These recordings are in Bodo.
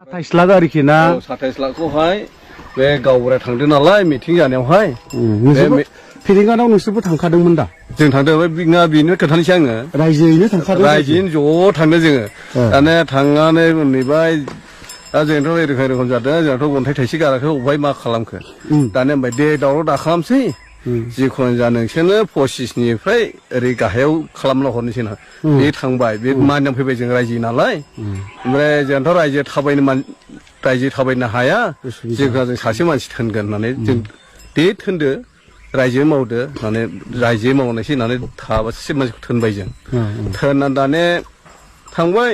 27 लाख आरोखि ना 27 लाखखौहाय बे गावबुराया थांदों नालाय मिटिं जानायावहाय फेरेंगानाव नोंसोरबो थांखादोंमोन दा जों थांदों बेनो खोन्थानोसै आङो रायजोयैनो थांखादों रायजोयैनो ज' थांदों जोङो दाने थांनानै मोनहैबाय दा जोंथ' एरखम जादों जोंहाथ' अन्थाइ थाइसे गाराखै अबेहाय मा खालामखो दाने होनबाय दे दावराव दाखालामसै जिखुनु जा नोंसोरनो 25निफ्राय ओरै गाहायाव खालामना हरनोसै ना बे थांबाय बे मानिनानै फैबाय जों रायजो नालाय ओमफ्राय जोंथ' रायजो थाबायनो हाया जिखुनु जों सासे मानसि थोनगोन होननानै जों दे थोनदो रायजो मावदो होननानै रायजो मावनायसै होननानै थाबासो मानसिखौ थोनबाय जों थोननानै दाने थांबाय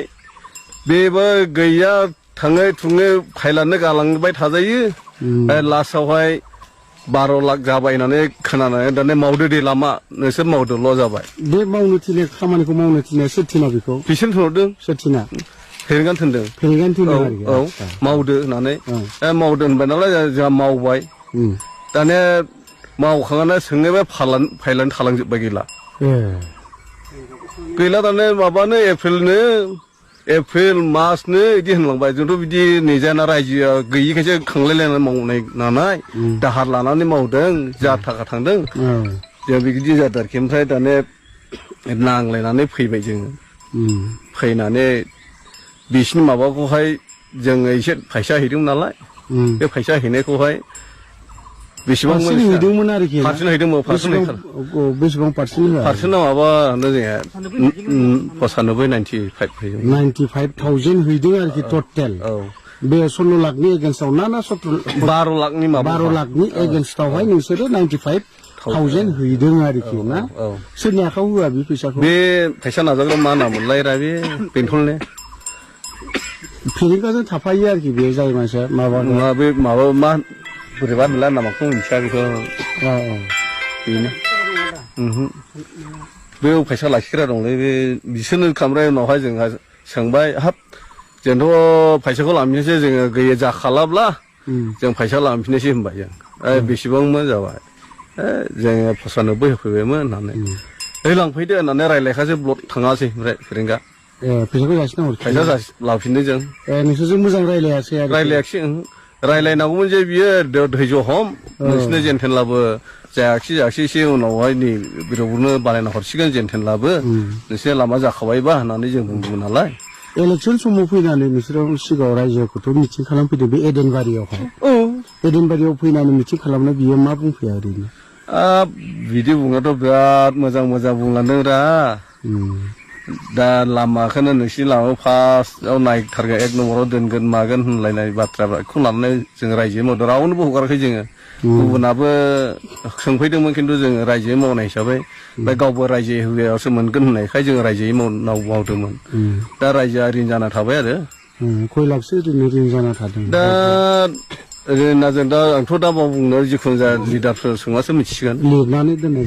बेबो गैया थाङै थुङै फाइलानो गालांबाय थाजायो लास्टआवहाय 12 लाख जाबाय होननानै खोनानानै दाने मावदो दे लामा नोंसोर मावदोल' जाबाय बे मावनो थिनाय खामानिखौ मावनो थिनाय सोर थिना बेखौ बिसोर थोनहरदों सोर थिना फेरेंगानो थोनदों औ मावदो होननानै मावदो होनबाय नालाय जोंहा मावबाय दाने मावखांनानै सोंनोबा फाइलानो थालांजोब्बाय गैला दाने माबानो एप्रिल मार्चनो बिदि होनलांबाय जोंथ' बिदि नेजायाना रायजोआ गैयिखायसो खांलायलायनानै मावनाय नालाय दाहार लानानै मावदों जा थाखा थांदों जों बिदि जादों आरोखि ओमफ्राय दाने नांलायनानै फैबाय जोङो फैनानै बिसिनि माबाखौहाय जोङो एसे फैसा हैदोंमोन नालाय बे फैसा हैनायखौहाय बेसेबां हैदोंमोन आरोखि पारसेन्ट हैदोंमोन बेसेबां पारसेन्टआ माबा जोंहा 95,000 हैदों आरोखि टटेल बे 16 लाखनि एगेन्स्टआव ना 12 लाखनि 12 लाखनि एगेन्स्टआवहाय नोंसोरो 95,000 हैदों आरोखि ना सोरनि आखायाव होआ बे फैसाखौ बे फैसा नाजाग्रा मा नाममोनलाय बे बेंथलनि फेरेंगाजों थाफायो आरोखि बे जाय मानसिया माबा बे माबा मा बोरैबा मोनला नामाखौ मिथिया बेखौ बेनो बे फैसा लाखिग्रा दंलै बे बिसोरनो खालामबाय उनावहाय जोंहा सोंबाय हाब जोंथ' फैसाखौ लांफिननोसै जोङो गैया जाखालाब्ला जों फैसा लांफिननोसै होनबाय जों बेसेबांमोन जाबाय जोङो 95 होफैबायमोन होननानै लांफैदो होननानै रायलायखासै ब्लक थाङासै ओमफ्राय फेरेंगा फैसाखौ जासिना फैसा लांफिनदों जों नोंसोरजों मोजां रायलायासै रायलायाखिसै रायलायनांगौमोन जे बियो धैर्य हम नोंसोरनो जेनथेनलाबो जायाखिसै एसे उनावहाय नै बिरावनो बानायना हरसिगोन जेनथेनलाबो नोंसोरनि लामा जाखाबायबा होननानै जों बुंदोंमोन नालाय इलेक्सन समाव फैनानै नोंसोरो सिगाङाव रायजोखौथ' मिटिं खालामफैदों बे एडेनबारियावहाय एडेनबारियाव फैनानै मिटिं खालामनो बियो मा बुंफैया ओरैनो बिदि बुंनायाथ' बिराद मोजां बुंलांदों दा लामाखौनो नोंसिनि लामायाव फार्स्टआव नायथारगोन 1 नम्बराव दोनगोन मागोन होनलायनाय बाथ्राखौ लानानै जों रायजो मावदों रावनोबो हगाराखै जोङो गुबुनाबो सोंफैदोंमोन खिन्थु जोङो रायजोयै मावनाय हिसाबै ओमफ्राय गावबो रायजो होयावसो मोनगोन होननायखाय जोङो रायजोयै मावदोंमोन दा रायजोआ रिन जाना थाबाय आरो खय लाखसो ओरैनो रिन जाना थादों दा ओरैनो जों दा आंथ' दा बुंनो जिखुनु जा लिडारफोर सोंबासो मिथिसिगोन लिरनानै दोनो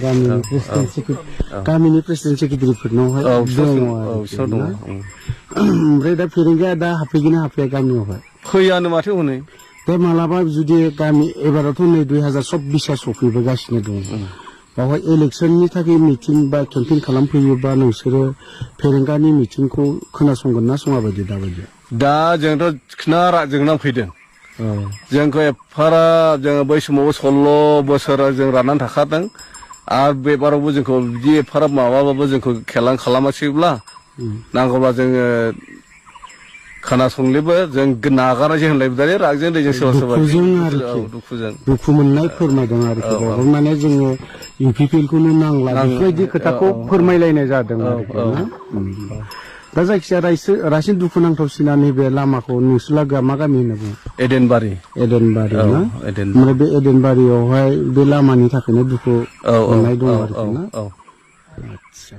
गामिनि प्रेसिडेन्ट सेक्रेटारिफोरनावहाय दङ ओमफ्राय दा फेरेंगाया दा हाबफैगोन ना हाबफैया गामियावहाय फैयानो माथो हनै दा मालाबा जुदि गामि एबारावथ' नै 2024 सफैबोगासिनो दं बावहाय इलेक्सननि थाखाय मिटिं बा केम्पेइन खालामफैयोबा नोंसोरो फेरेंगानि मिटिंखौ खोनासंगोन ना सङा बायदि दाबायदि दा जोंथ' जोंना फैदों जोंखौ एफाराब जोङो बै समाव 16 बोसोर जों राननानै थाखादों आरो बेबारावबो जोंखौ बिदि एफाराब माबाबाबो जोंखौ खेला खालामासैब्ला नांगौब्ला जोङो खोनासंनोबो जों नागारनायसै होनलायबाय रागजों दैजों सोरबा दुखु मोननाय फोरमायदों आरोखि माने जोङो इउपिपिएलखौनो नांला बेफोरबायदि खोथाखौ फोरमायलायनाय जादों आरोखि ना दा जायखिजाया रासिन दुखुनांथावसिना नैबे लामाखौ नोंसोरलागोआ मा गामि होनना बुङो एडेनबारि ना ओमफ्राय बे एडेनबारियावहाय बे लामानि थाखायनो दुखु मोननाय दं आरोखि ना आदसा